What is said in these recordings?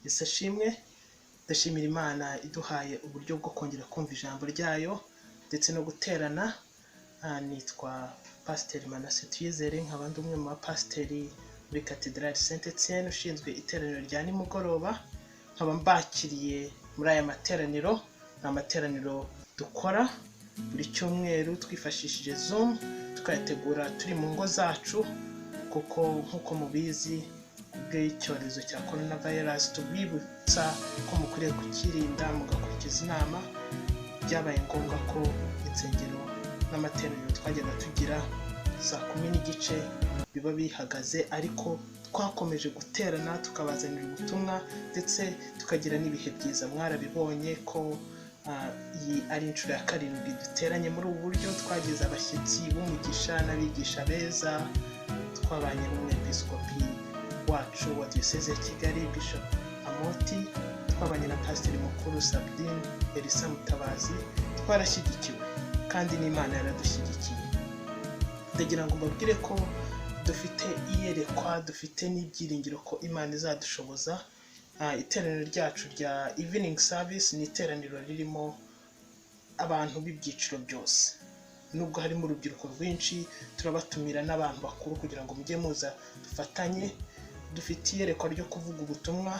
Yesu ashimwe. Ndashimira Imana iduhaye uburyo bwo kongera kumva ijambo ryayo ndetse no guterana. Nitwa Pasiteri Manase Tuyizere, nkaba ndi umwe mu bapasiteri muri Katedrali Saint Etienne ushinzwe iteraniro rya nimugoroba, nkaba mbakiriye muri aya materaniro. Ni amateraniro dukora buri cyumweru twifashishije Zoom, tukayategura turi mu ngo zacu, kuko nk'uko mubizi bw'icyorezo cya corona virus tubibutsa ko mukwiriye kukirinda mugakurikiza inama. Byabaye ngombwa ko insengero n'amateraniro twajyaga tugira saa 10:30 biba bihagaze, ariko twakomeje guterana tukabazanira ubutumwa ndetse tukagira n'ibihe byiza. Mwarabibonye ko iyi ari inshuro ya 7 duteranye muri ubu buryo. Twagize abashyitsi b'umugisha n'abigisha beza, twabanye n'umwepiskopi wacu wa Diyoseze ya Kigali Bishop Amoti, twabanye na Pasiteri mukuru Sabdin Elisa Mutabazi. Twarashyigikiwe kandi n'Imana yaradushyigikiye. Ndagira ngo mbabwire ko dufite iyerekwa, dufite n'ibyiringiro ko Imana izadushoboza. Iteraniro ryacu rya evening service ni iteraniro ririmo abantu b'ibyiciro byose. Nubwo harimo urubyiruko rwinshi, turabatumira n'abantu bakuru kugira ngo mujye muza dufatanye. Dufite iyerekwa ryo kuvuga ubutumwa,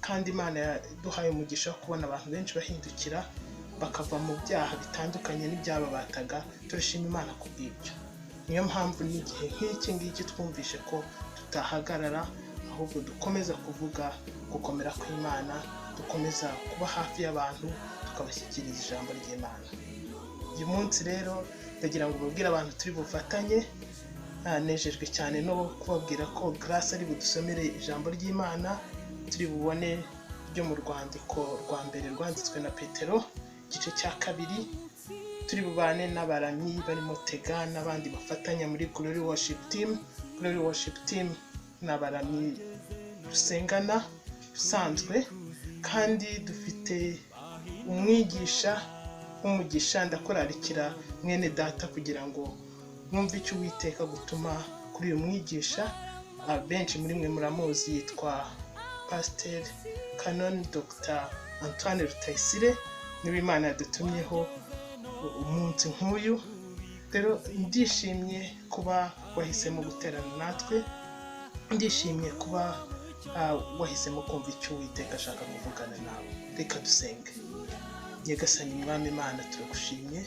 kandi Imana yaduhaye umugisha wo kubona abantu benshi bahindukira bakava mu byaha bitandukanye n'ibyababataga. Turashima Imana ku bw'ibyo. Niyo mpamvu n'igihe nk'iki ngiki twumvishe ko tutahagarara, ahubwo dukomeza kuvuga gukomera kw'Imana, dukomeza kuba hafi y'abantu, tukabashyikiriza ijambo ry'Imana. Uyu munsi rero ndagira ngo mbabwire abantu turi bufatanye. Nejejwe cyane no kubabwira ko Grace ari budusomere ijambo ry'Imana turi bubone ryo mu rwandiko rwa mbere rwanditswe na Petero igice cya 2. Turi bubane n'abaramyi barimo Tega n'abandi bafatanya muri Glory Worship Team. Glory Worship Team ni abaramyi dusengana usanzwe, kandi dufite umwigisha w'umugisha. Ndakurarikira mwene data kugira ngo mwumve icyo Uwiteka gutuma kuri uyu mwigisha. Benshi muri mwe muramuzi, yitwa Pasiteri Canon Dr Antoine Rutayisire. Niba Imana yadutumyeho umunsi nk'uyu rero, ndishimye kuba wahisemo guterana natwe, ndishimye kuba wahisemo kumva icyo Uwiteka ashaka kuvugana nawe. Reka dusenge. Nyagasani Mwami Imana, turagushimye,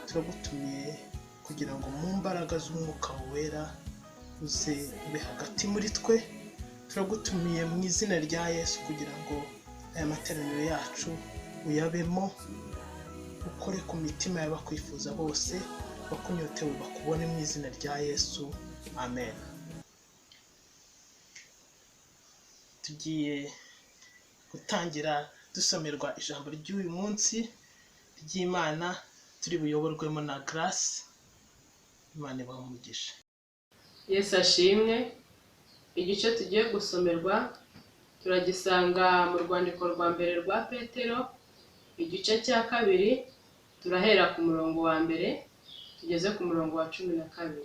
turagutumiye kugira ngo mu mbaraga z'Umwuka Wera uze ube hagati muri twe. Turagutumiye mu izina rya Yesu kugira ngo aya materaniro yacu uyabemo, ukore ku mitima y'abakwifuza bose, bakunyotewe bakubone mu izina rya Yesu, amen. Tugiye gutangira dusomerwa ijambo ry'uyu munsi ry'Imana, turi buyoborwemo na Grace. Imana ibahe umugisha. Yesu ashimwe. Igice tugiye gusomerwa turagisanga mu rwandiko rwa mbere rwa Petero igice cya 2, turahera ku murongo wa 1 tugeze ku murongo wa 12.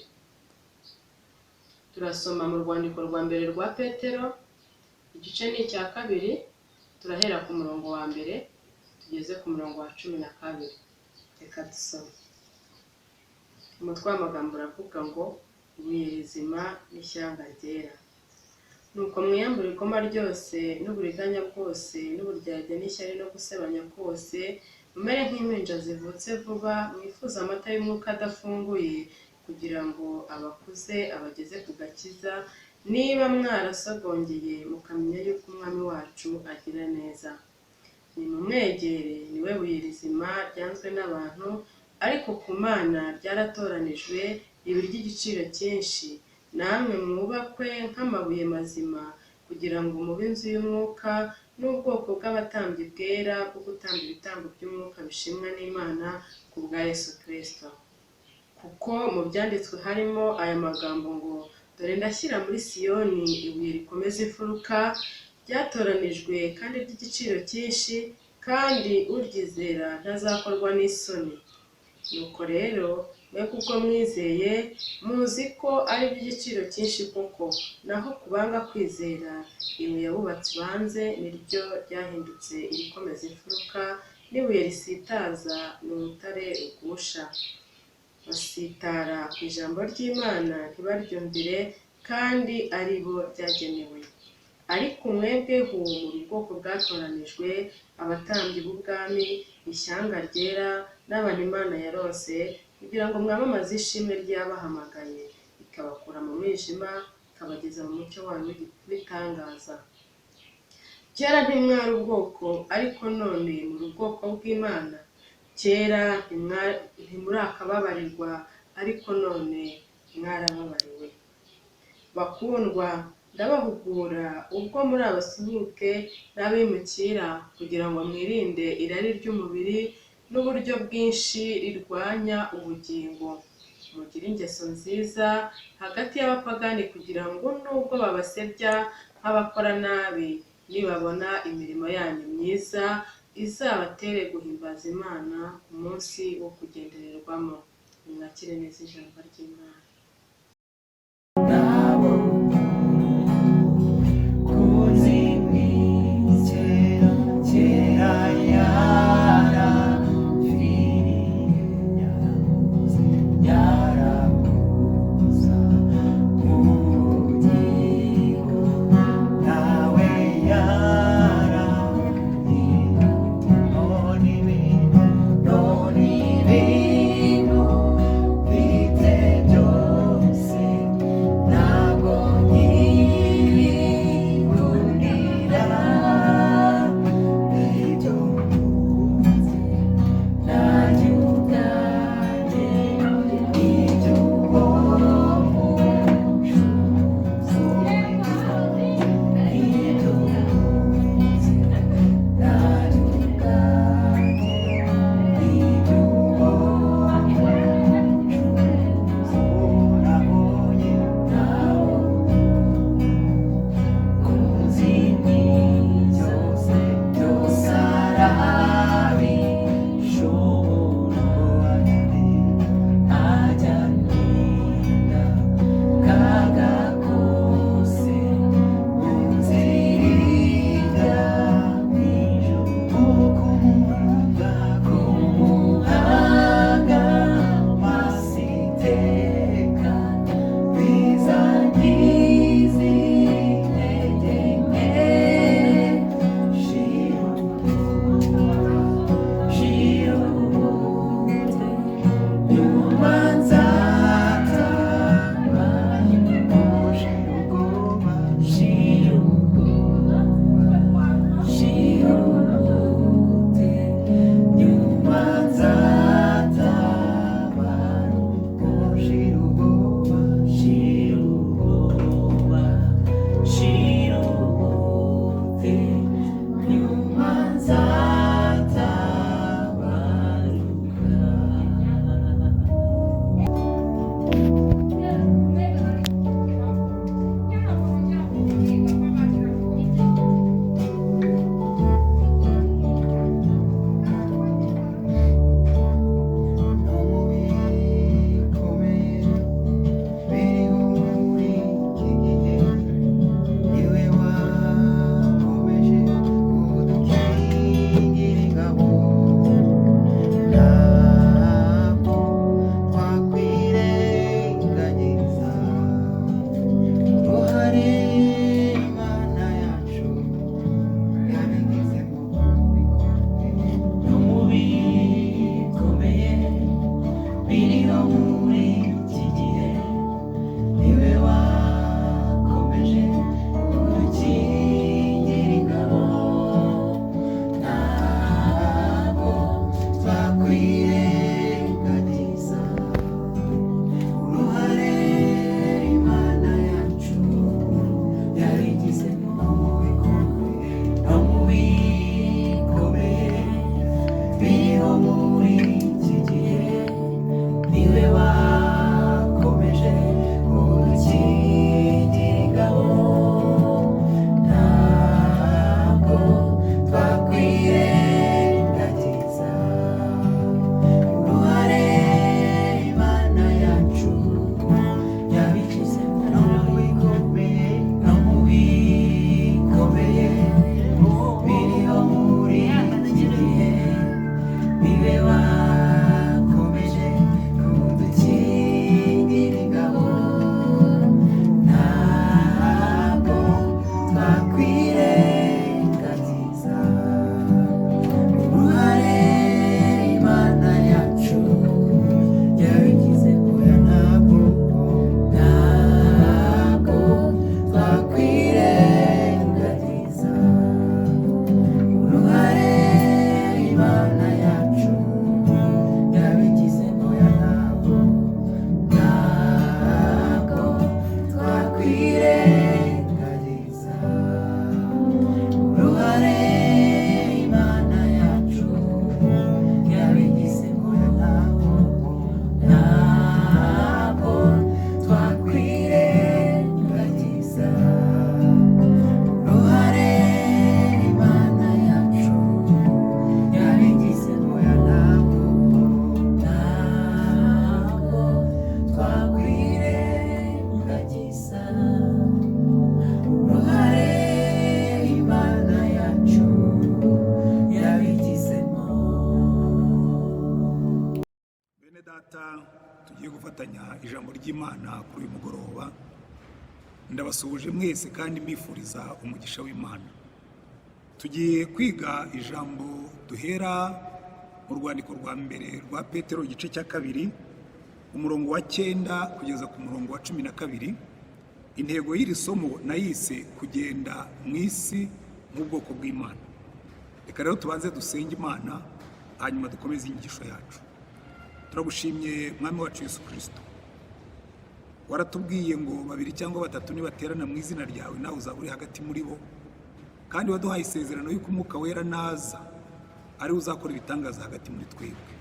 Turasoma mu rwandiko rwa mbere rwa Petero igice ni icya 2, turahera ku murongo wa 1 tugeze ku murongo wa 12. Reka dusome. Umutwe w'amagambo uravuga ngo ibuye rizima n'ishyanga ryera. Nuko mwiyambure ikoma ryose n'uburiganya bwose n'uburyarya n'ishyari no gusebanya kose, mumere nk'impinja zivutse vuba, mwifuze amata y'umwuka adafunguye, kugira ngo abakuze abageze ku gakiza, niba mwarasogongeye mukamenya yuko Umwami wacu agira neza. Nimumwegere, niwe buye rizima ryanzwe n'abantu, ariko ku Mana ryaratoranijwe, riba iry'igiciro cyinshi. Namwe mwubakwe nk'amabuye mazima, kugira ngo mube inzu y'umwuka n'ubwoko bw'abatambyi bwera bwo gutamba ibitambo by'umwuka bishimwa n'Imana ku bwa Yesu Kristo. Kuko mu byanditswe harimo aya magambo ngo dore ndashyira muri Siyoni ibuye rikomeza imfuruka, ryatoranijwe kandi ry'igiciro cyinshi, kandi uryizera ntazakorwa n'isoni. Nuko rero Mwebwe ubwo mwizeye muzi ko ari iby'igiciro cyinshi koko. Naho ku banga kwizera, ibuye abubatsi banze niryo ryahindutse irikomeza imfuruka, n'ibuye risitaza ni urutare rugusha. Basitara ku ijambo ry'Imana ntibaryumvire, kandi ari bo ryagenewe. Ariko mwebweho muri ubwoko bwatoranijwe, abatambyi b'ubwami, ishyanga ryera, n'abantu Imana yaronse, kugira ngo mwamamaze ishimwe ry'abahamagaye, ikabakura mu mwijima, ikabageza mu mucyo wayo w'ibitangaza. Kera ntimwari ubwoko, ariko none muri ubwoko bw'Imana. Kera ntimurakababarirwa, ariko none mwarababariwe. Bakundwa, ndabahugura ubwo muri abasuhuke n'abimukira, kugira ngo mwirinde irari ry'umubiri n'uburyo bwinshi rirwanya ubugingo. Mugire ingeso nziza hagati y'abapagani, kugira ngo nubwo babasebya nk'abakora nabi, nibabona imirimo yanyu myiza izabatere guhimbaza Imana ku munsi wo kugendererwamo. Nimwakire neza ijambo ry'Imana. None ibintu bite byose. Tugiye gufatanya ijambo ry'Imana kuri uyu mugoroba. Ndabasuhuje mwese kandi mbifuriza umugisha w'Imana. Tugiye kwiga ijambo duhera mu rwandiko rwa mbere rwa Petero, igice cya kabiri, umurongo wa 9 kugeza ku murongo wa 12. Intego y'iri somo nayise kugenda mu isi nk'ubwoko bw'Imana. Reka rero tubanze dusenge Imana, hanyuma dukomeze inyigisho yacu. Turagushimye, Mwami wacu Yesu Kirisito. Waratubwiye ngo babiri cyangwa batatu nibaterana mu izina ryawe, nawe uzaba uri hagati muri bo. Kandi waduhaye isezerano y'uko Umwuka Wera naza ariwe uzakora ibitangaza hagati muri twebwe.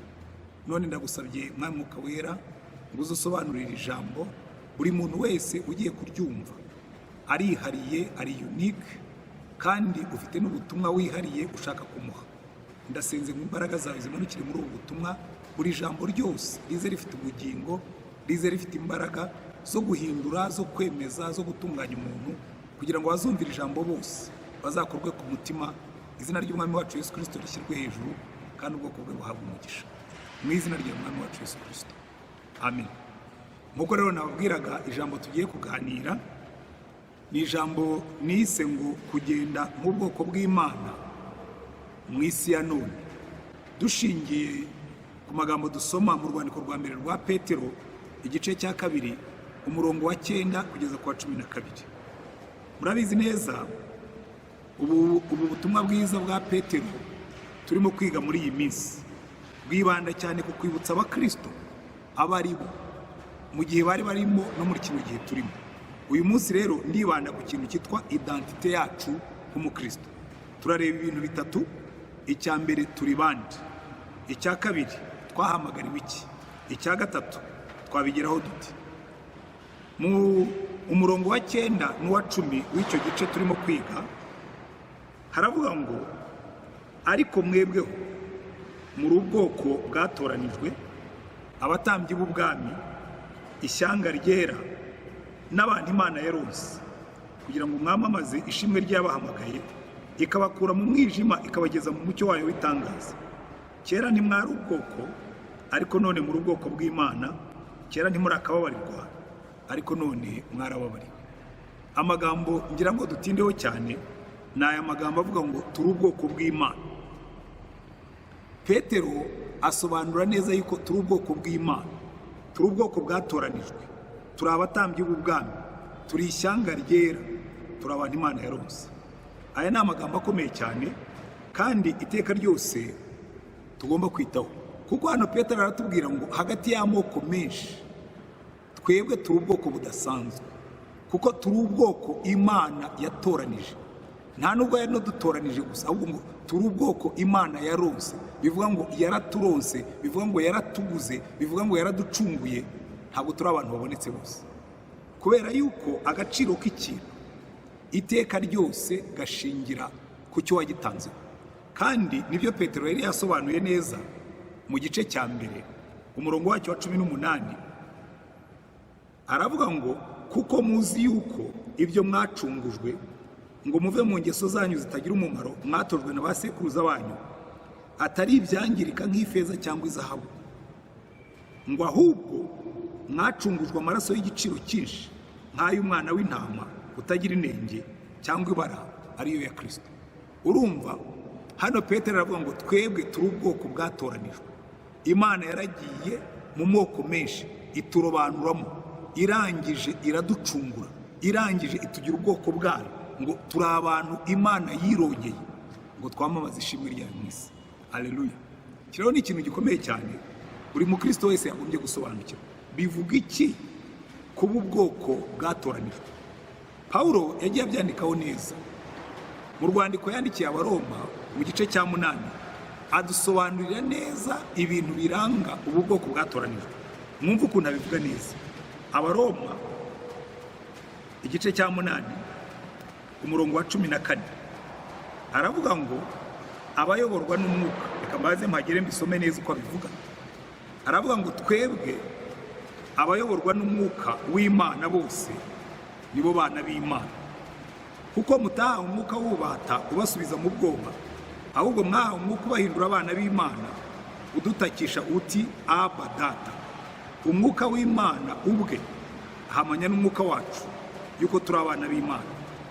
None ndagusabye, Mwami Mwuka Wera, ngo uze usobanurire ijambo buri muntu wese ugiye kuryumva. Arihariye, ari unique, kandi ufite n'ubutumwa wihariye ushaka kumuha. Ndasenze ngo imbaraga zawe zimanukire muri ubu butumwa, buri jambo ryose rize rifite ubugingo, rize rifite imbaraga zo guhindura, zo kwemeza, zo gutunganya umuntu, kugira ngo abazumvira ijambo bose bazakorwe ku mutima, izina ry'Umwami wacu Yesu Kirisito rishyirwe hejuru, kandi ubwoko bwe buhabwe umugisha. Mu izina rya Mwami wacu Yesu Kirisito, amen. Nk'uko rero nababwiraga, ijambo tugiye kuganira ni ijambo nise ngo kugenda nk'ubwoko bw'Imana mu isi ya none, dushingiye ku magambo dusoma mu rwandiko rwa mbere rwa Petero, igice cya kabiri, umurongo wa 9 kugeza ku wa 12. Murabizi neza, ubu butumwa bwiza bwa Petero turimo kwiga muri iyi minsi bwibanda cyane ku kwibutsa Abakristo abo ari bo mu gihe bari barimo no muri kino gihe turimo uyu munsi. Rero ndibanda ku kintu cyitwa identité yacu nk'umukristo. Turareba ibintu bitatu. Icya mbere, turi bande? Icya kabiri, twahamagariwe iki? Icya gatatu, twabigeraho dute? Mu umurongo wa 9 n'uwa 10 w'icyo gice turimo kwiga haravuga ngo: "Ariko mwebweho muri ubwoko bwatoranijwe, abatambyi b'ubwami, ishyanga ryera, n'abantu Imana yaronse, kugira ngo mwamamaze ishimwe ry'abahamagaye ikabakura mu mwijima ikabageza mu mucyo wayo w'itangaza. Kera ntimwari ubwoko, ariko none muri ubwoko bw'Imana. Kera ntimurakababarirwa, ariko none mwarababariwe." Amagambo ngira ngo dutindeho cyane ni aya magambo avuga ngo turi ubwoko bw'Imana. Petero asobanura neza yuko turi ubwoko bw'Imana, turi ubwoko bwatoranijwe, turi abatambyi b'ubwami, turi ishyanga ryera, turi abantu Imana yaronse. Aya ni amagambo akomeye cyane kandi iteka ryose tugomba kwitaho, kuko hano Petero aratubwira ngo hagati y'amoko menshi twebwe turi ubwoko budasanzwe, kuko turi ubwoko Imana yatoranije. Nta nubwo yanadutoranije gusa, ahubwo ngo turi ubwoko Imana yaronse. Bivuga ngo yaraturonse, bivuga ngo yaratuguze, bivuga ngo yaraducunguye. Ntabwo turi abantu babonetse bose, kubera yuko agaciro k'ikintu iteka ryose gashingira ku cyo wagitanzeho. Kandi nibyo Petero yari yasobanuye neza mu gice cya mbere, umurongo wacyo wa 18. Aravuga ngo: "Kuko muzi yuko ibyo mwacungujwe ngo muve mu ngeso zanyu zitagira umumaro mwatojwe na ba sekuruza banyu, atari ibyangirika nk'ifeza cyangwa izahabu, ngo ahubwo mwacungujwe amaraso y'igiciro cyinshi nk'ay'umwana w'intama utagira inenge cyangwa ibara, ariyo ya Kirisito." Urumva, hano Petero aravuga ngo twebwe turi ubwoko bwatoranijwe. Imana yaragiye mu moko menshi iturobanuramo, irangije iraducungura, irangije itugira ubwoko bwayo, ngo turi abantu Imana yirongeye ngo twamamaze ishimwe ryayo mu isi. Aleluya! Iki rero ni ikintu gikomeye cyane buri mukristo wese yagombye gusobanukirwa. Bivuga iki kuba ubwoko bwatoranijwe? Pawulo yagiye abyandikaho neza mu rwandiko yandikiye Abaroma mu gice cya 8. Adusobanurira neza ibintu biranga ubu bwoko bwatoranijwe. Mwumve ukuntu abivuga neza. Abaroma igice cya 8, umurongo wa 14, aravuga ngo abayoborwa n'Umwuka. Reka mbaze mpagere mbisome neza uko abivuga. Aravuga ngo twebwe abayoborwa n'Umwuka w'Imana bose nibo bana b'Imana. "Kuko mutahawe umwuka w'ububata ubasubiza mu bwoba, ahubwo mwahawe Umwuka ubahindura abana b'Imana, udutakisha uti: 'Aba, Data.'" Umwuka w'Imana ubwe ahamanya n'umwuka wacu yuko turi abana b'Imana,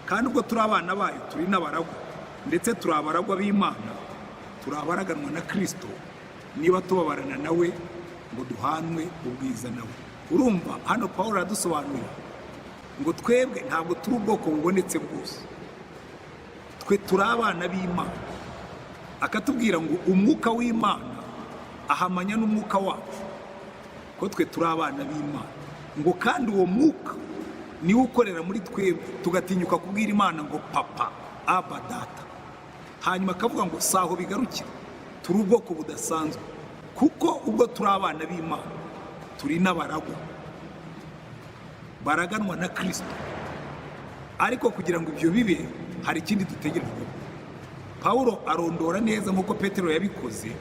kandi ubwo turi abana bayo turi n'abaragwa, ndetse turi abaragwa b'Imana, turi abaraganwa na Kirisito, niba tubabarana nawe ngo duhanwe ubwiza nawe. Urumva hano Paul aradusobanurira ngo twebwe ntabwo turi ubwoko bubonetse bwose, twe turi abana b'Imana. Akatubwira ngo umwuka w'Imana ahamanya n'umwuka wacu ko twe turi abana b'Imana, ngo kandi uwo mwuka niwo ukorera muri twebwe, tugatinyuka kubwira Imana ngo papa, aba, data. Hanyuma akavuga ngo si aho bigarukira, turi ubwoko budasanzwe, kuko ubwo turi abana b'Imana turi n'abaragwa, baraganwa na Kirisito. Ariko kugira ngo ibyo bibe hari ikindi dutegerejweho. Pawulo arondora neza nk'uko Petero yabikoze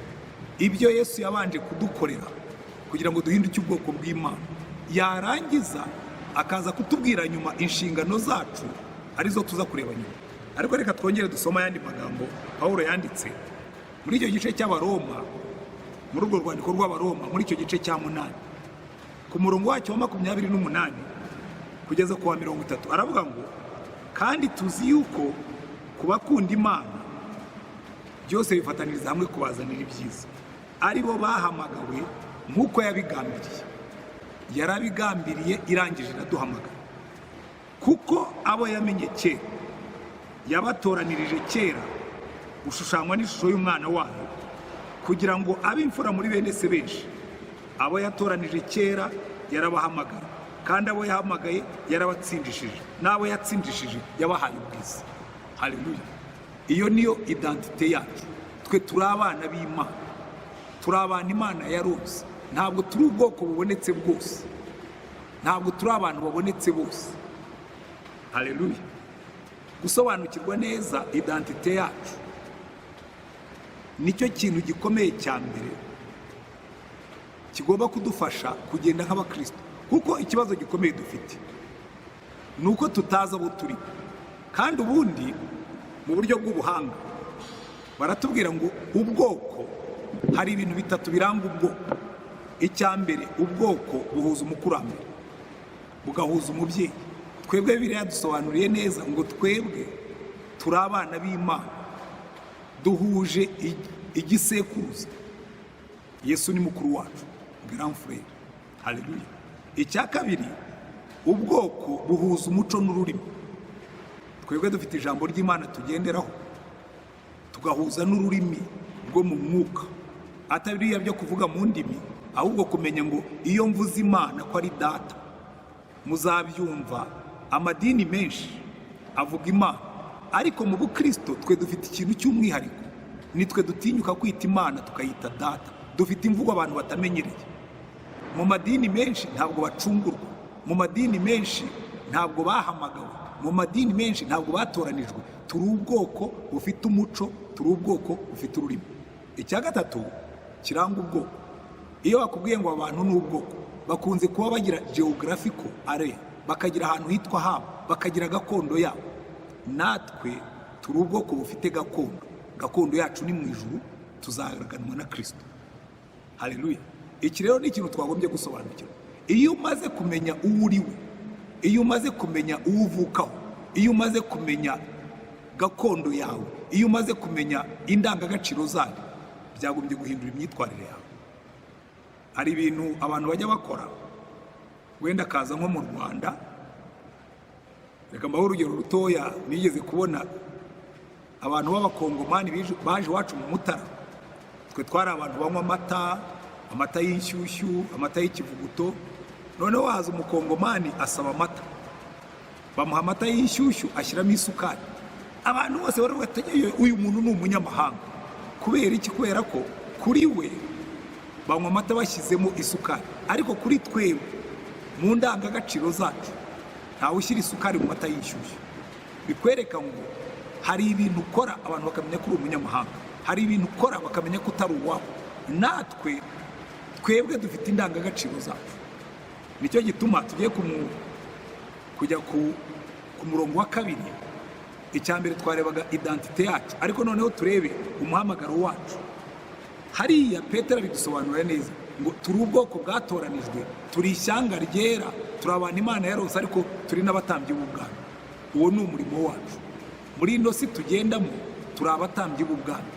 ibyo Yesu yabanje kudukorera kugira ngo duhinduke ubwoko bw'Imana, yarangiza akaza kutubwira nyuma inshingano zacu, arizo tuza kureba nyuma. Ariko reka twongere dusome ayandi magambo Pawulo yanditse muri icyo gice cy'Abaroma, muri urwo rwandiko rw'Abaroma, muri icyo gice cya 8, ku murongo wacyo wa 28 kugeza ku wa 30. Aravuga ngo: "Kandi tuzi yuko ku bakunda Imana byose bifataniriza hamwe kubazanira ibyiza, ari bo bahamagawe nk'uko yabigambiriye." Yarabigambiriye, irangije iraduhamagara. "Kuko abo yamenye kera yabatoranirije kera gushushanywa n'ishusho y'umwana wayo, kugira ngo abe imfura muri bene se benshi. Abo yatoranije kera yarabahamagaye, kandi abo yahamagaye yarabatsindishije, n'abo yatsindishije yabahaye ubwiza." Haleluya! Iyo niyo identité yacu. Twe turi abana b'Imana, turi abantu Imana yarose. Ntabwo turi ubwoko bubonetse bwose, ntabwo turi abantu babonetse bose. Haleluya! Gusobanukirwa neza identité yacu nicyo kintu gikomeye cya mbere kigomba kudufasha kugenda nk'abakristo, kuko ikibazo gikomeye dufite ni uko tutazi abo turi. Kandi ubundi mu buryo bw'ubuhanga baratubwira ngo ubwoko, hari ibintu bitatu biranga ubwoko. Icya mbere, ubwoko buhuza umukurambere, bugahuza umubyeyi. Twebwe Bibiliya yadusobanuriye neza ngo twebwe turi abana b'Imana, duhuje igisekuruza. Yesu ni mukuru wacu, grand frère. Haleluya! Icya kabiri, ubwoko buhuza umuco n'ururimi. Twebwe dufite ijambo ry'Imana tugenderaho, tugahuza n'ururimi rwo mu mwuka, atari biriya byo kuvuga mu ndimi, ahubwo kumenya ngo iyo mvuze Imana ko ari data. Muzabyumva, amadini menshi avuga Imana, ariko mu bukristo twe dufite ikintu cy'umwihariko: nitwe dutinyuka kwita Imana tukayita data. Dufite imvugo abantu batamenyereye. Mu madini menshi ntabwo bacungurwa, mu madini menshi ntabwo bahamagawe, mu madini menshi ntabwo batoranijwe. Turi ubwoko bufite umuco, turi ubwoko bufite ururimi. Icya gatatu kiranga ubwoko, iyo bakubwiye ngo abantu ni ubwoko, bakunze kuba bagira geographical area, bakagira ahantu hitwa habo, bakagira gakondo yabo. Natwe turi ubwoko bufite gakondo. Gakondo yacu ni mu ijuru, tuzaraganwa na Kirisito. Haleluya! Iki rero ni ikintu twagombye gusobanukirwa. Iyo umaze kumenya uwo uri we, iyo umaze kumenya uwo uvukaho, iyo umaze kumenya gakondo yawe, iyo umaze kumenya indangagaciro zayo, byagombye guhindura imyitwarire yawe. Hari ibintu abantu bajya bakora, wenda akaza nko mu Rwanda. Reka mbahe urugero rutoya. Nigeze kubona abantu b'Abakongomani baje iwacu mu Mutara. Twe twari abantu banywa amata, amata y'inshyushyu, amata y'ikivuguto. Noneho haza Umukongomani asaba amata, bamuha amata y'inshyushyu, ashyiramo isukari. Abantu bose baravuga ati: "Uyu muntu ni umunyamahanga." Kubera iki? Kubera ko kuri we banywa amata bashyizemo isukari, ariko kuri twebwe mu ndangagaciro zacu ntawe ushyira isukari mu mata y'inshyushyu. Bikwereka ngo hari ibintu ukora abantu bakamenya ko uri umunyamahanga, hari ibintu ukora bakamenya ko utari uwabo. Natwe twebwe dufite indangagaciro zacu. Nicyo gituma tugiye kujya ku murongo wa kabiri. Icya mbere twarebaga identité yacu, ariko noneho turebe umuhamagaro wacu. Hariya Petero abidusobanurira neza. Ngo turi ubwoko bwatoranijwe, turi ishyanga ryera, turi abantu Imana yarose, ariko turi n'abatambyi b'ubwami. Uwo ni umurimo wacu muri ino si tugendamo, turi abatambyi b'ubwami.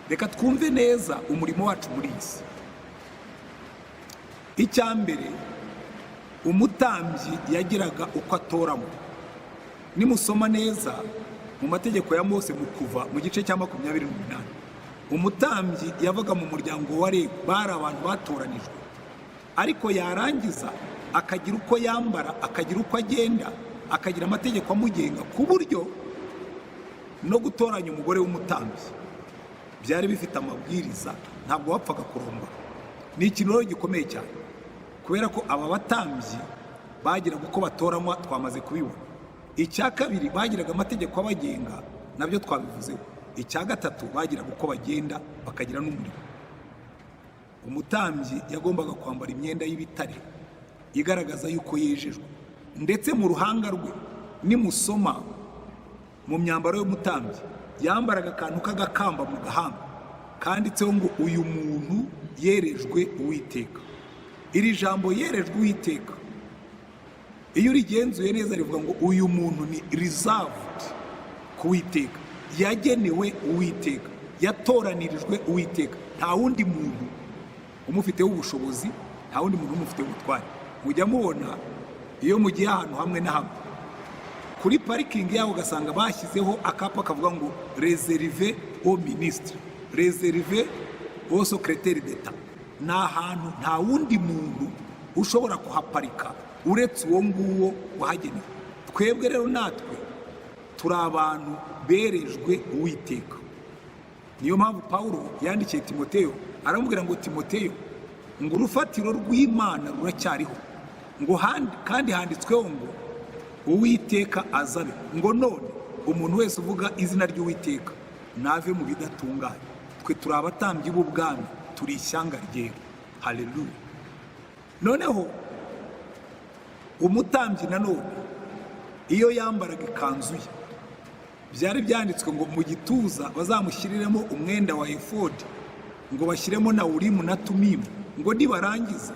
Reka twumve neza umurimo wacu muri iyi si. Icya mbere, umutambyi yagiraga uko atoramo. Nimusoma neza mu mategeko ya Mose, mu Kuva mu gice cya 28, umutambyi yavaga mu muryango wa Lewi, bari abantu batoranijwe, ariko yarangiza akagira uko yambara, akagira uko agenda, akagira amategeko amugenga, ku buryo no gutoranya umugore w'umutambyi byari bifite amabwiriza, ntabwo wapfaga kurongora. Ni ikintu rero gikomeye cyane, kubera ko aba batambyi bagiraga uko batoranywa, twamaze kubibona. Icya kabiri, bagiraga amategeko abagenga, nabyo twabivuzeho. Icya gatatu, bagiraga uko bagenda, bakagira n'umurimo. Umutambyi yagombaga kwambara imyenda y'ibitare igaragaza yuko yejejwe, ndetse mu ruhanga rwe, nimusoma mu myambaro y'umutambyi, yambaraga akantu k'agakamba mu gahanga kanditseho ngo: "Uyu muntu yerejwe Uwiteka." Iri jambo "yerejwe Uwiteka", iyo urigenzuye neza, rivuga ngo uyu muntu ni reserved ku Uwiteka, yagenewe Uwiteka, yatoranirijwe Uwiteka. Nta wundi muntu umufiteho ubushobozi, nta wundi muntu umufiteho ubutware. Mujya mubona iyo mugiye ahantu hamwe na hamwe, kuri parikingi yaho ugasanga bashyizeho akapa kavuga ngo "Réservé au ministre", "Réservé au secrétaire d'État". Ni ahantu nta wundi muntu ushobora kuhaparika uretse uwo nguwo wahagenewe. Twebwe rero natwe turi abantu berejwe Uwiteka. Niyo mpamvu Pawulo yandikiye Timoteyo, aramubwira ngo: "Timoteyo, ngo urufatiro rw'Imana ruracyariho, ngo kandi handitsweho ngo Uwiteka azabe, ngo none umuntu wese uvuga izina ry'Uwiteka nave mu bidatunganye." Twe turi abatambyi b'ubwami, turi ishyanga ryera. Haleluya! Noneho umutambyi nanone iyo yambaraga ikanzu ye, byari byanditswe ngo mu gituza bazamushyiriremo umwenda wa efodi, ngo bashyiremo na Urimu na Tumimu, ngo nibarangiza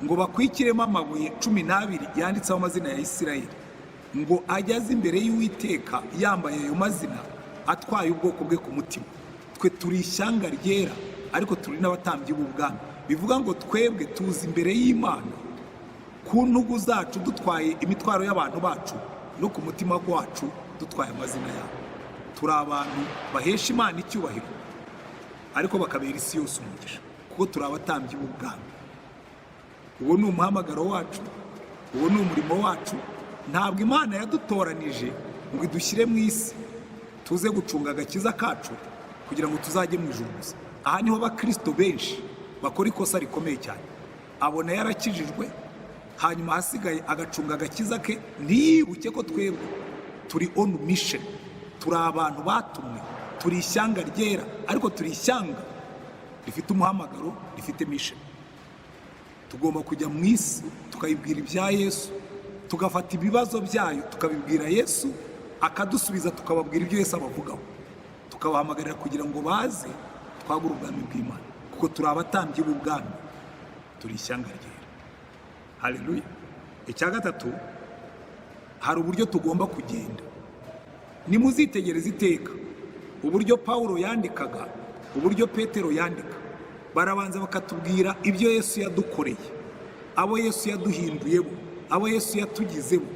ngo bakwikiremo amabuye 12 yanditseho amazina ya Isirayeli, ngo ajye aza imbere y'Uwiteka yambaye ayo mazina, atwaye ubwoko bwe ku mutima. Twe turi ishyanga ryera, ariko turi n'abatambyi b'ubwami. Bivuga ngo twebwe tuza imbere y'Imana ku ntugu zacu dutwaye imitwaro y'abantu bacu, no ku mutima wacu dutwaye amazina yabo. Turi abantu bahesha Imana icyubahiro, ariko bakabera isi yose umugisha, kuko turi abatambyi b'ubwami. Uwo ni umuhamagaro wacu, uwo ni umurimo wacu. Ntabwo Imana yadutoranije ngo idushyire mu isi tuze gucunga agakiza kacu kugira ngo tuzajye mu ijuru gusa. Aha niho abakirisito benshi bakora ikosa rikomeye cyane. Abona yarakijijwe, hanyuma ahasigaye agacunga agakiza ke, ntiyibuke ko twebwe turi on mission, turi abantu batumwe, turi ishyanga ryera, ariko turi ishyanga rifite umuhamagaro, rifite mission. Tugomba kujya mu isi tukayibwira ibya Yesu, tugafata ibibazo byayo tukabibwira Yesu, akadusubiza, tukababwira ibyo Yesu abavugaho, tukabahamagarira kugira ngo baze twagure ubwami bw'Imana, kuko turi abatambyi b'ubwami, turi ishyanga ryera. Haleluya! Icya gatatu, hari uburyo tugomba kugenda. Nimuzitegereza iteka uburyo Pawulo yandikaga, uburyo Petero yandika, barabanza bakatubwira ibyo Yesu yadukoreye, abo Yesu yaduhinduyemo, abo Yesu yatugizemo,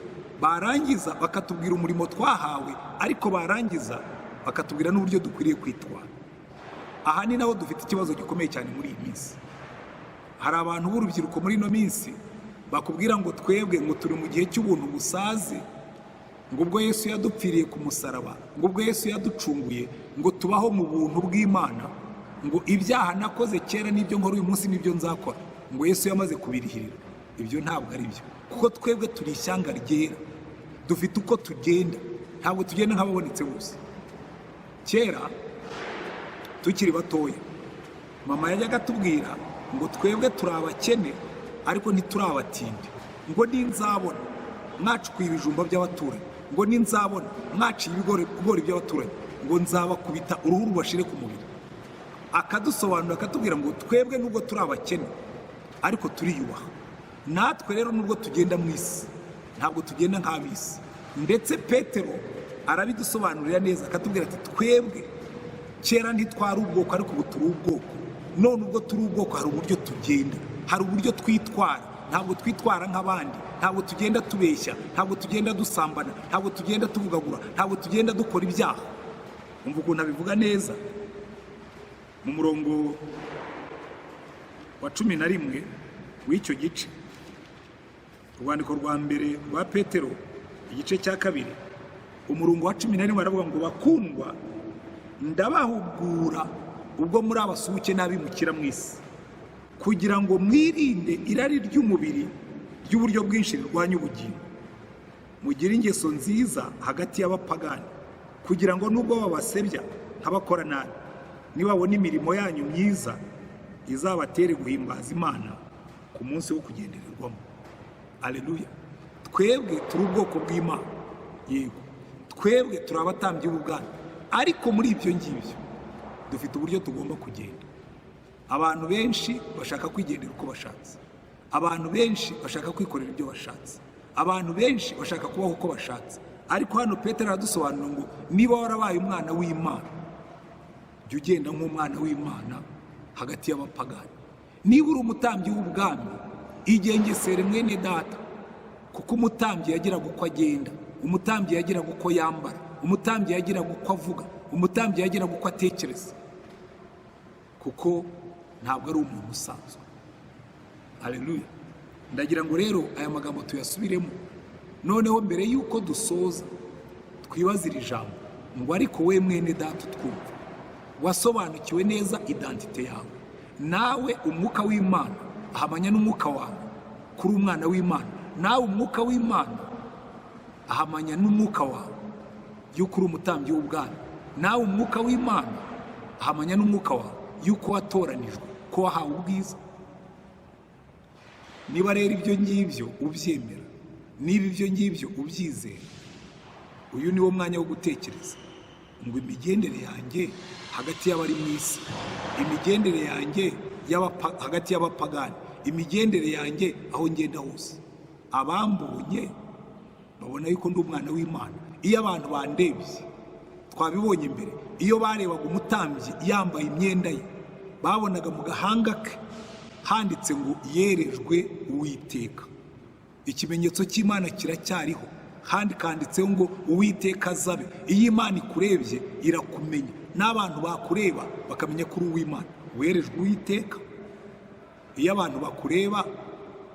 barangiza bakatubwira umurimo twahawe, ariko barangiza bakatubwira n'uburyo dukwiriye kwitwara. Aha ni naho dufite ikibazo gikomeye cyane muri iyi minsi. Hari abantu b'urubyiruko muri ino minsi bakubwira ngo twebwe ngo turi mu gihe cy'ubuntu busaze, ngo ubwo Yesu yadupfiriye ku musaraba, ngo ubwo Yesu yaducunguye, ngo tubaho mu buntu bw'Imana, ngo ibyaha nakoze kera n'ibyo nkora uyu munsi n'ibyo nzakora, ngo Yesu yamaze kubirihirira. Ibyo ntabwo ari byo, kuko twebwe turi ishyanga ryera, dufite uko tugenda, ntabwo tugenda nk'ababonetse bose. Kera tukiri batoya, mama yajyaga atubwira ngo twebwe turi abakene ariko ntituri abatindi, ngo ninzabona mwacukuye ibijumba by'abaturanyi, ngo ninzabona mwaciye ibigori by'abaturanyi, ngo nzabakubita uruhu rubashire ku mubiri. Akadusobanurira, akatubwira ngo twebwe nubwo turi abakene Ariko turiyubaha. Natwe rero, nubwo tugenda mu isi, ntabwo tugenda nk'ab'isi. Ndetse Petero arabidusobanurira neza, akatubwira ati: "Twebwe kera ntitwari ubwoko, ariko ubu turi ubwoko. None ubwo turi ubwoko, hari uburyo tugenda, hari uburyo twitwara. Ntabwo twitwara nk'abandi, ntabwo tugenda tubeshya, ntabwo tugenda dusambana, ntabwo tugenda tuvugagura, ntabwo tugenda dukora ibyaha." Umva ukuntu abivuga neza mu murongo wa 11 w'icyo gice, Urwandiko rwa mbere rwa Petero, igice cya kabiri, umurongo wa 11, aravuga ngo: "Bakundwa, ndabahugura ubwo muri abasuhuke n'abimukira mu isi, kugira ngo mwirinde irari ry'umubiri ry'uburyo bwinshi rirwanya ubugingo. Mugire ingeso nziza hagati y'abapagani, kugira ngo nubwo babasebya nk'abakora nabi, nibabona imirimo yanyu myiza, izabatere guhimbaza Imana ku munsi wo kugendererwamo." Aleluya! Twebwe turi ubwoko bw'Imana, yego, twebwe turi abatambyi b'ubwami, ariko muri ibyo ngibyo dufite uburyo tugomba kugenda. Abantu benshi bashaka kwigendera uko bashatse, abantu benshi bashaka kwikorera ibyo bashatse, abantu benshi bashaka kubaho uko bashatse. Ariko hano Petero aradusobanura ngo niba warabaye umwana w'Imana, jya ugenda nk'umwana w'Imana hagati y'abapagani. Niba uri umutambyi w'ubwami, igengesere, mwene data, kuko umutambyi yagiraga uko agenda, umutambyi yagiraga uko yambara, umutambyi yagiraga uko avuga, umutambyi yagiraga uko atekereza, kuko ntabwo ari umuntu usanzwe. Haleluya! Ndagira ngo rero aya magambo tuyasubiremo. Noneho mbere y'uko dusoza, twibaze iri jambo ngo: ariko we mwene data utwumva, wasobanukiwe neza identité yawe? Nawe umwuka w'Imana ahamanya n'umwuka wawe kuri umwana w'Imana? Nawe umwuka w'Imana ahamanya n'umwuka wawe yuko uri umutambyi w'ubwami? Nawe umwuka w'Imana ahamanya n'umwuka wawe yuko watoranijwe, ko wahawe ubwiza? Niba rero ibyo ngibyo ubyemera, niba ibyo ngibyo ubyizera, uyu ni wo mwanya wo gutekereza ngo: imigendere yanjye hagati y'abari mu isi, imigendere yanjye hagati y'abapagani, imigendere yanjye aho ngenda hose, abambonye babona yuko ndi umwana w'Imana? Iyo abantu bandebye, twabibonye imbere, iyo barebaga umutambyi yambaye imyenda ye, babonaga mu gahanga ke handitse ngo: "Yerejwe Uwiteka." Ikimenyetso cy'Imana kiracyariho, kandi kanditseho ngo: "Uwiteka azabe." Iyo Imana ikurebye irakumenya, n'abantu bakureba bakamenya ko uri uw'Imana, werejwe Uwiteka. Iyo abantu bakureba,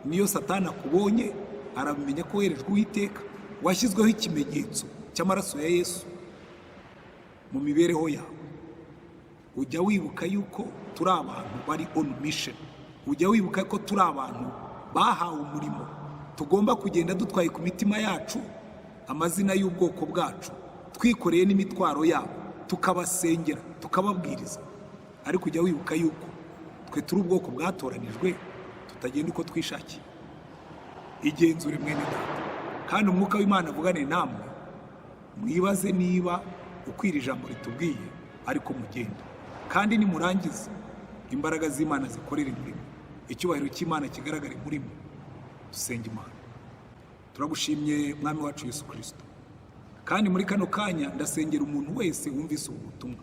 niyo Satani akubonye, aramenya ko werejwe Uwiteka, washyizweho ikimenyetso cy'amaraso ya Yesu. Mu mibereho yawe, ujya wibuka yuko turi abantu bari on mission? Ujya wibuka ko turi abantu bahawe umurimo, tugomba kugenda dutwaye ku mitima yacu amazina y'ubwoko bwacu, twikoreye n'imitwaro yabo, tukabasengera, tukababwiriza? Ariko ujya wibuka yuko twe turi ubwoko bwatoranijwe, tutagenda uko twishakiye? Igenzure, mwene data, kandi umwuka w'Imana avugane namwe. Mwibaze niba uko iri jambo ritubwiye ariko mugenda, kandi nimurangiza, imbaraga z'Imana zikorere muri mwe, icyubahiro cy'Imana kigaragare muri mwe. Dusenga Imana. Turagushimye, Mwami wacu Yesu Kirisito. Kandi muri kano kanya ndasengera umuntu wese wumvise ubu butumwa.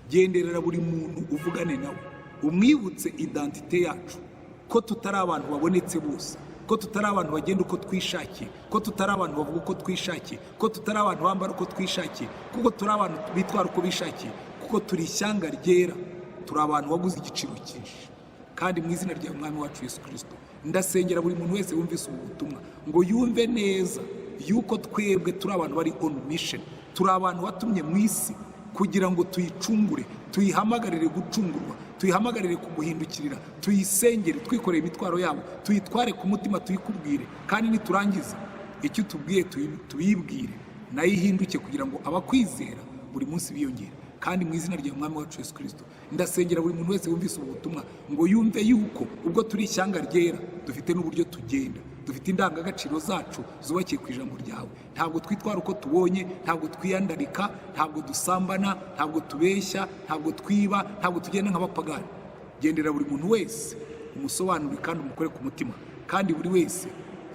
Genderera buri muntu, uvugane nawe, umwibutse identité yacu, ko tutari abantu babonetse bose, ko tutari abantu bagenda uko twishakiye, ko tutari abantu bavuga uko twishakiye, ko tutari abantu bambara uko twishakiye, kuko turi abantu bitwara uko bishakiye, kuko turi ishyanga ryera, turi abantu waguze igiciro cyinshi. Kandi mu izina rya Mwami wacu Yesu Kirisito, ndasengera buri muntu wese wumvise ubu butumwa ngo yumve neza yuko twebwe turi abantu bari on mission, turi abantu watumye mu isi kugira ngo tuyicungure, tuyihamagarire gucungurwa, tuyihamagarire kuguhindukirira, tuyisengere twikoreye imitwaro yabo, tuyitware ku mutima, tuyikubwire. Kandi niturangiza, icyo utubwiye tuyibwire, nayo ihinduke, kugira ngo abakwizera buri munsi biyongere. Kandi mu izina rya Mwami wacu Yesu Kirisito, ndasengera buri muntu wese wumvise ubu butumwa ngo yumve yuko ubwo turi ishyanga ryera, dufite n'uburyo tugenda, dufite indangagaciro zacu zubakiye ku ijambo ryawe. Ntabwo twitwara uko tubonye, ntabwo twiyandarika, ntabwo dusambana, ntabwo tubeshya, ntabwo twiba, ntabwo tugenda nk'abapagani. Gendera buri muntu wese. Umusobanurire kandi umukore ku mutima, kandi buri wese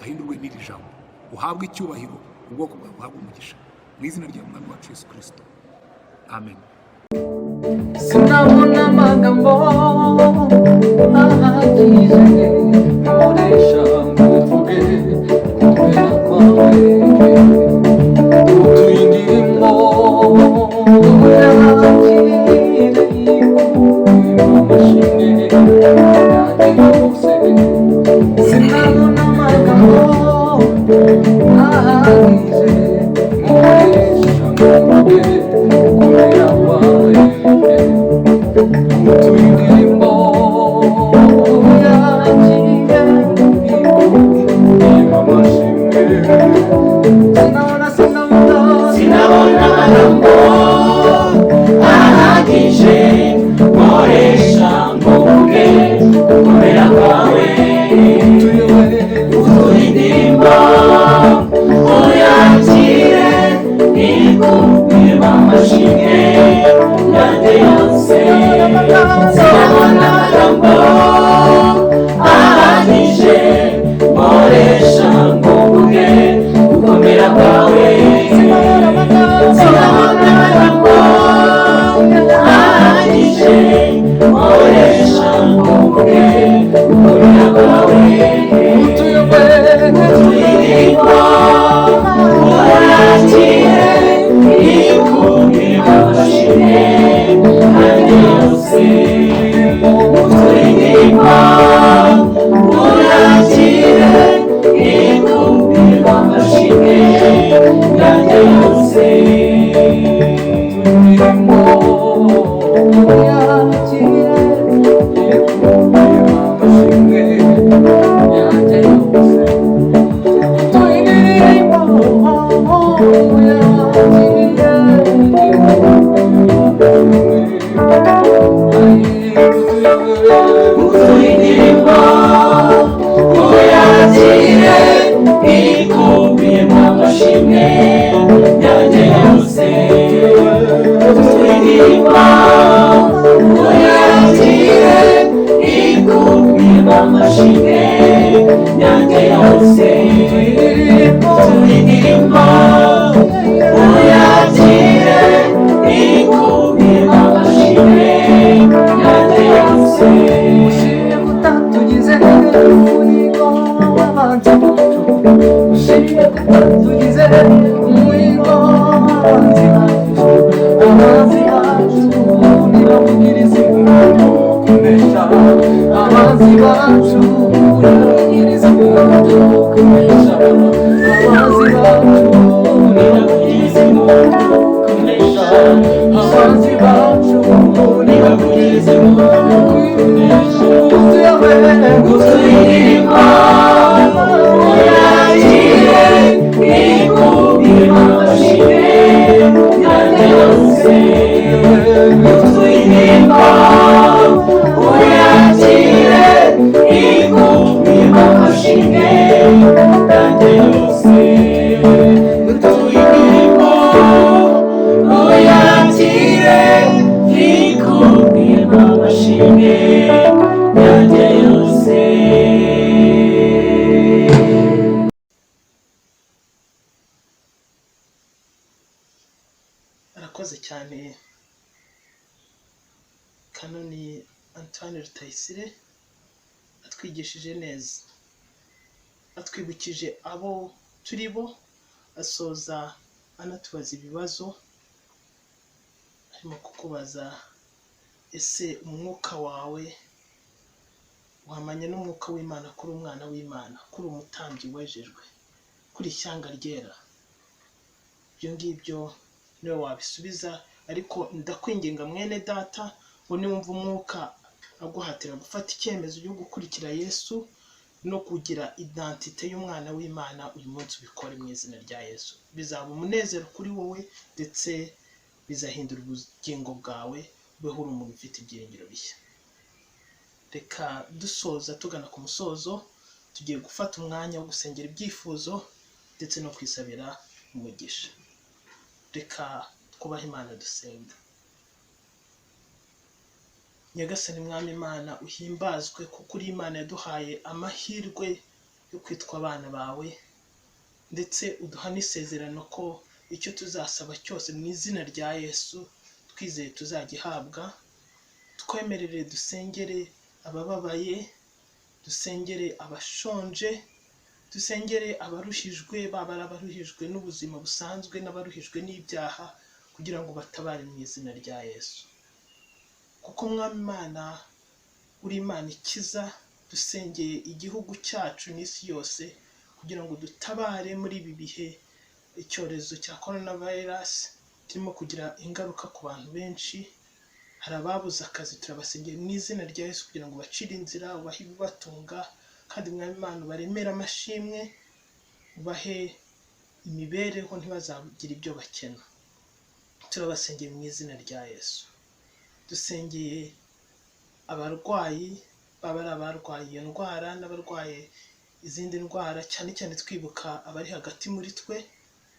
ahindurwe n'iri jambo. Uhabwe icyubahiro, ubwoko bwawe buhabwe umugisha, mu izina rya Mwami wacu Yesu Kirisito, amen. Sinabona amagambo ahagije nkoresha ngo mvuge kubera kwawe. Utuye indirimbo, yakire amashimwe yanjye yose. Sinabona amagambo ahagije nkoresha ngo mvuge kubera kwawe. Utuye indirimbo, yakire amashimwe. Sinabona, sinabona, Sinabona amagambo ahagije nkoresha ngo mvuge gukomera kwawe. Utuye indirimbo, uyakire, ikubiyemo amashimwe yanjye yose. Sinabona amagambo ahagije nkoresha ngo mvuge gukomera kwawe. Sinabona amagambo ahagije nkoresha ngo mvuge gukomera kwawe. Utuyirimo, urakire, ikubiyemo amashimwe yanjye yose. Utuyirimo, urakire, ikubiyemo amashimwe yanjye yose. Utuyirimo, uyakire, ikubiyemo amashimwe yanjye yose. Utuyirimo, uyakire, ikubiyemo amashimwe yanjye yose. Utuyirimo, uyakire, ikubiyemo amashimwe yanjye yose. Ushimye kutatugize umuhigo w'abanzi bacu. Ushimye kutatugize umuhigo w'abanzi bacu. Abanzi bacu ntibavugirize impundu kunesha. Abanzi bacu ntibavugirize impundu kunesha. Abanzi bacu ntibavugirize impundu kunesha. Abanzi bacu ntibavugirize impundu kunesha. Utuyirimo, uyakire, ikubiyemo amashimwe yanjye yose. Utuyirimo, uyakire, ikubiyemo amashimwe yanjye yose. Utuyirimo, uyakire, ikubiyemo amashimwe yanjye yose. Arakoze cyane Kanoni Antoine Rutayisire, atwigishije neza, atwibukije abo turi bo, asoza anatubaza ibibazo, arimo kukubaza: ese umwuka wawe wamanye n'umwuka w'Imana, kuri umwana w'Imana, kuri umutambyi wejejwe, kuri ishyanga ryera? Ibyo ngibyo niwe wabisubiza. Ariko ndakwinginga mwene data ngo niwumva umwuka aguhatira gufata icyemezo cyo gukurikira Yesu no kugira identité y'umwana w'Imana, uyu munsi ubikore mu izina rya Yesu. Bizaba umunezero kuri wowe, ndetse bizahindura ubugingo bwawe, ubeho uri umuntu ufite ibyiringiro bishya. Reka dusoza, tugana ku musozo, tugiye gufata umwanya wo gusengera ibyifuzo ndetse no kwisabira umugisha. Reka twubahe Imana, dusenga. Nyagasani Mwami Imana, uhimbazwe kuko uri Imana yaduhaye amahirwe yo kwitwa abana bawe, ndetse uduha n'isezerano ko icyo tuzasaba cyose mu izina rya Yesu twizeye tuzagihabwa. Twemerere dusengere abababaye, dusengere abashonje, dusengere abaruhijwe, baba ari abaruhijwe n'ubuzima busanzwe n'abaruhijwe n'ibyaha, kugira ngo batabare mu izina rya Yesu. Kuko Mwami Imana uri Imana ikiza, dusengeye igihugu cyacu n'isi yose kugira ngo dutabare muri ibi bihe icyorezo cya corona virus kirimo kugira ingaruka ku bantu benshi. Hari ababuze akazi, turabasengeye mu izina rya Yesu kugira ngo bacire inzira, ubahe ibibatunga, kandi Mwami Imana ubaremere amashimwe, ubahe imibereho ntibazagire ibyo bakena. Turabasengeye mu izina rya Yesu. Dusengeye abarwayi, baba ari abarwaye iyo ndwara n'abarwaye izindi ndwara, cyane cyane twibuka abari hagati muri twe.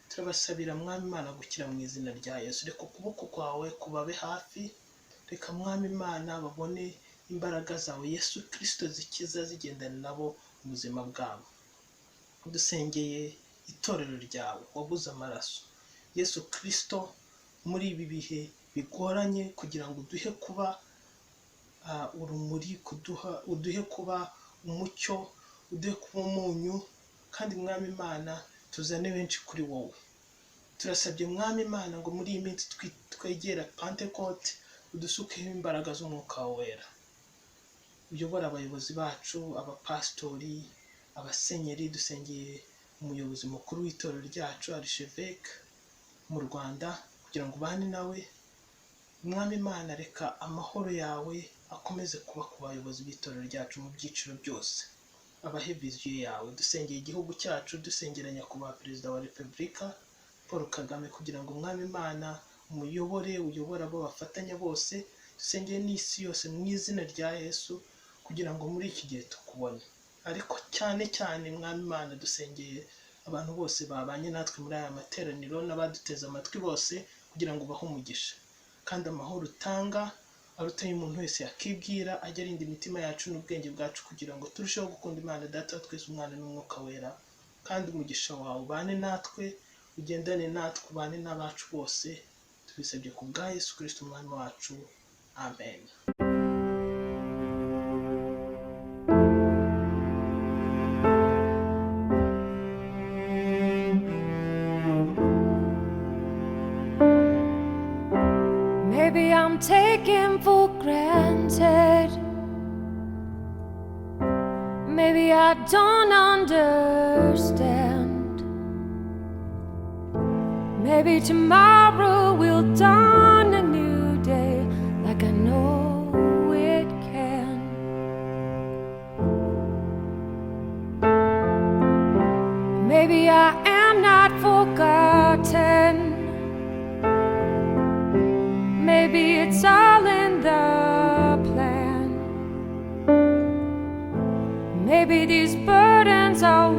Turabasabira Mwami Imana gukira mu izina rya Yesu. Reka ukuboko kwawe kubabe hafi, reka Mwami Imana babone imbaraga zawe Yesu Kristo zikiza zigendana nabo mu buzima bwabo. Dusengeye itorero ryawe waguze amaraso Yesu Kristo muri ibi bihe bigoranye, kugira ngo uduhe kuba urumuri, uduhe kuba umucyo, uduhe kuba umunyu, kandi Mwami Imana tuzane benshi kuri wowe. Turasabye Mwami Imana ngo muri iyi minsi twegera Pentekote, udusukeho imbaraga z'Umwuka Wera, uyobore abayobozi bacu, abapasitori, abasenyeri. Dusengeye umuyobozi mukuru w'itorero ryacu Archevêque mu Rwanda kugira ngo ubane nawe. Mwami Imana, reka amahoro yawe akomeze kuba ku bayobozi b'itorero ryacu mu byiciro byose, abahe viziyo yawe. Dusengeye igihugu cyacu, dusengera Nyakubahwa Perezida wa Repubulika Paul Kagame kugira ngo Mwami Imana umuyobore, uyobore abo bafatanya bose. Dusengeye n'isi yose mu izina rya Yesu kugira ngo muri iki gihe tukubone. Ariko cyane cyane Mwami Imana dusengeye abantu bose babanye natwe muri aya materaniro n'abaduteze amatwi bose kugira ngo ubahe umugisha, kandi amahoro utanga aruta y'umuntu wese yakibwira, ajye arinda imitima yacu n'ubwenge bwacu kugira ngo turusheho gukunda Imana Data wa twese, Umwana n'Umwuka Wera. Kandi umugisha wawe ubane natwe, ugendane natwe, ubane n'abacu bose. Tubisabye ku bwa Yesu Kristo Umwami wacu, amen. Maybe I'm taken for granted. Maybe I don't understand. Maybe tomorrow will dawn a new day, like I know it can. Maybe I am not forgotten. Maybe it's all in the plan. Maybe these burdens are